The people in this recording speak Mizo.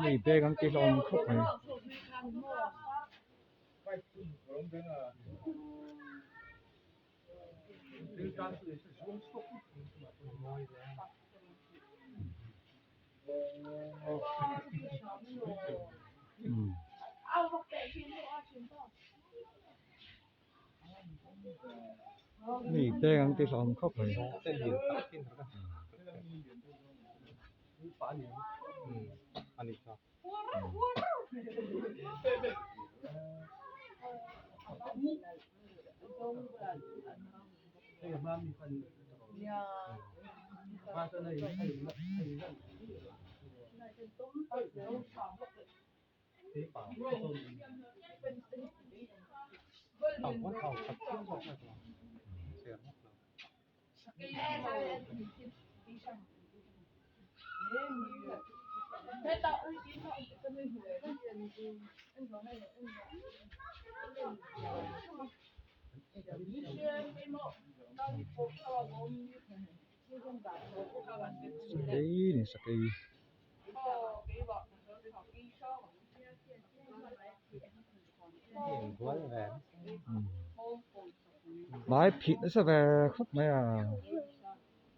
Hei bag an ti hlawm khawp mai. Mi bag an ti hlawm khawp mai. Sakei ni sakei. Hmai phih nasa ve khawp mai a.